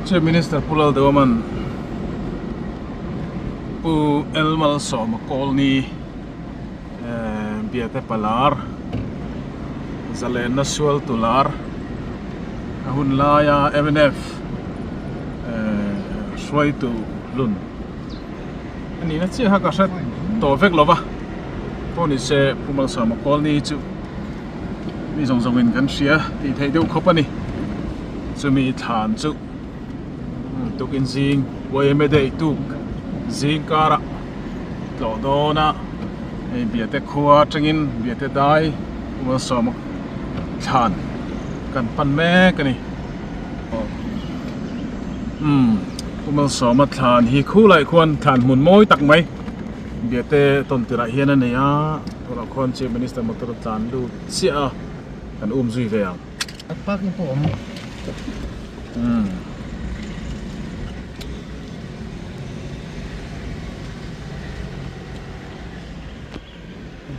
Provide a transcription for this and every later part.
Chief Minister Pu Lalduaman Pu L Malsawma Kawlni Biate Palar Zalenna Sual Tular a hun laia mnf hruaitu hlun a nihna chiah kha ka hre tawh vek lo va pawh ni se Pu Malsawma Kawlni chu mi zawng zawng in kan hria tih theih deuh khawp a ni chumi thlan chu tukin zing yma day tuk zing karah tlawh dawn a hei biate khua atangin biate dai Pu Malsawma thlan kan pan mek a ni umm Pu Malsawma thlan hi khulai khuan thlan hmun mawi tak mai biate tawn tirah hian a nei a. Tunah khuan Chief Minister motor a tlan lut chiah a, kan um zui ve ang. Parking pawh awm. Umm.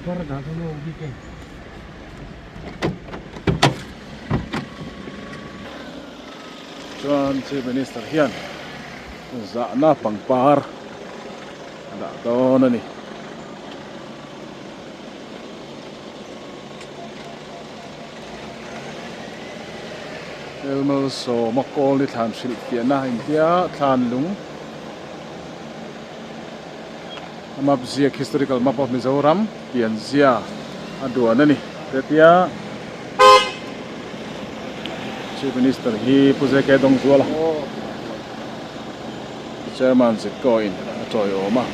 Bar dah chu maw bik e. Chuan Chief Minister hian zahna pangpar a dah dawn a ni. Elmalsawma kawl hi thlan hrilh fiahna a intia thlan lung a map ziak historical map of Mizoram pian zia a duan a ni hetia Chief Minister hi Pu JK Dawngzuala Chairman Zitko in a tawiawm a.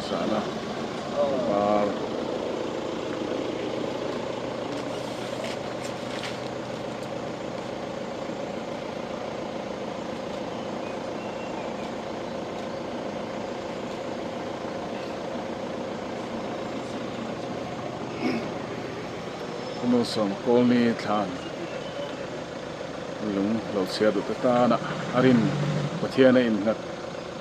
Zahna var Khawmualsawm Kawlni thlan Lung lo chhiar duh te tana a rin Pathian a innghat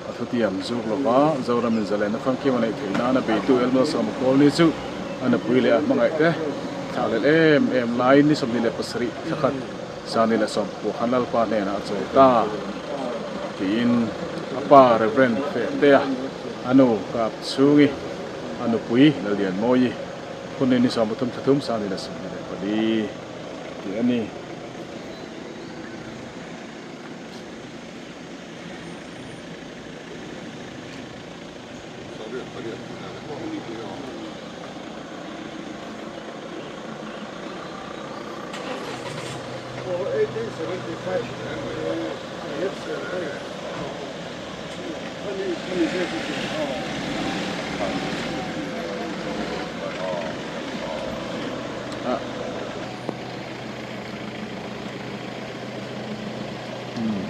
a thutiam zuk lova Zoram in zalen a famkim a neih theih nana beitu Elmer Sawma Kawlni chu a nupui leh a hmangaih te thlah lel em em laiin ni 27 thla khat Sani leh Sawmpua khan Lalpa hnenah a chawi ta tiin a pa Reverend Fehtea a nu Kap Chhungi a nupui Lalianmawii hun ni 33 thla thum Sani leh 24. Tih a ni.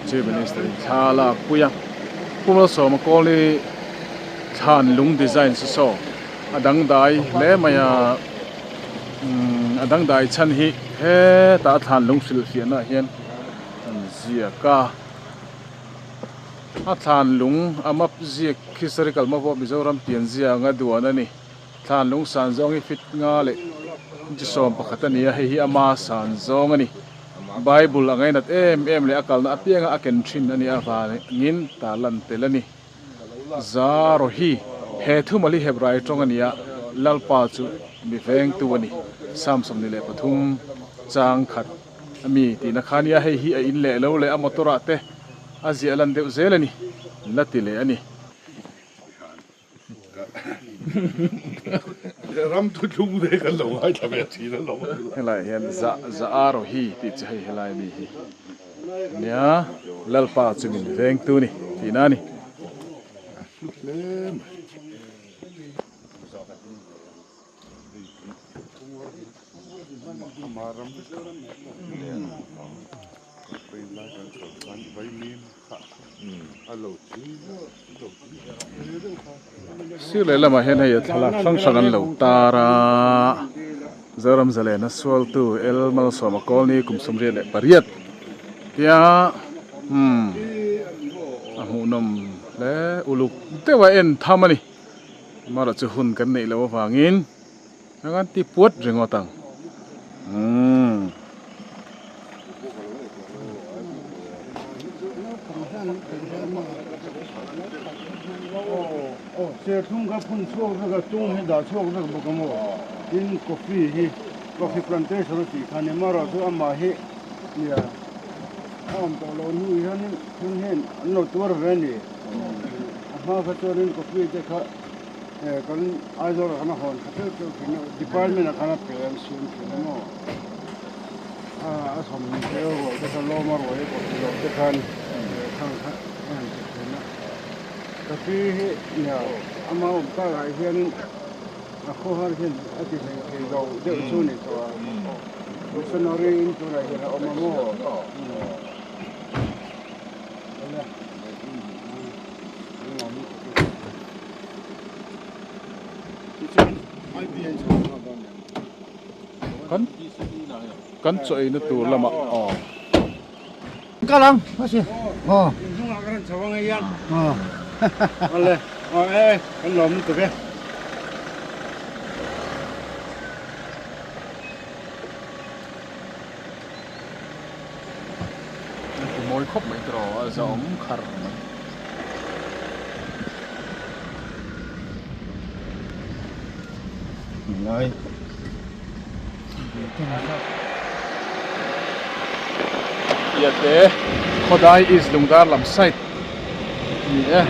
Chief Minister in thla lak pui a Pu Malsawma kawl hi thlan lung design chu saw a dangdai hle mai a umm a dangdai chhan hi hetah a thlan lung hrilh fiahna ah hian an ziak a a thlan lung a map ziak historical map of Mizoram pianzia anga duan a ni. Thlan lung san zawng hi fit nga leh inchi 11 a ni a, hei hi ama san zawng a ni. Bible a ngainat em em leh a kalna apianga a ken thin a nih avangin ta lan tel a ni. Zarawhi, he thumal hi Hebrai tawng a ni a, Lalpa chu mi vengtu a ni. Psalm 23 chang khat a mi tihna kha a nia, hei hi a in leh lo leh a motor ah te a ziah lan deuh zel a ni, la ti leh a ni. Ram thuthlung ve kan lo ngaithla ve thin a lo. Helai hian za za aro hi tih chu hei helai mi hi nia Lalpa chu min vengtu ni tihna a ni. Sir lehlamah hian hei a thlalak hrang hrang an lo tar a, Zoram Zalena Sualtu L Malsawma Kawlni kum 38 tia umm a hmuhnawm hle uluk deuh a en tham a ni. Amaherawh chu hun kan neih loh avangin a kan ti puat ringawt ang. Umm. Aw serthlum kha phun chhuak vek a tung hi dah chhuak vek bawk a maw tin coffee hi coffee plantation a tih kha a ni amaherawh chu amah hi nia a awm tawh loh hnu hianin thil hian an lo tuar ve a ni a hma kha chuanin coffee te kha kan Aizawl ah khan a hawn tha teuh teuh thin a department ah khan a pe an siam thin a maw. A sawm te rual te kha lawm a ruai a kawt loh te khan thang kha a han ti thin a. Ka pi hi nia ama awm takah hianin a khawhar hian a ti hlei thei lo deuh chu ni tawh a. Missionary in tunah hian a awm a maw? Kan kan chaw eina tur lamah aw. Kal ang a si aw. An ti mawi khawp mai tiraw a zahawm khar mai. Ngai. Iate Khawdai East Lungdar lam side ni e.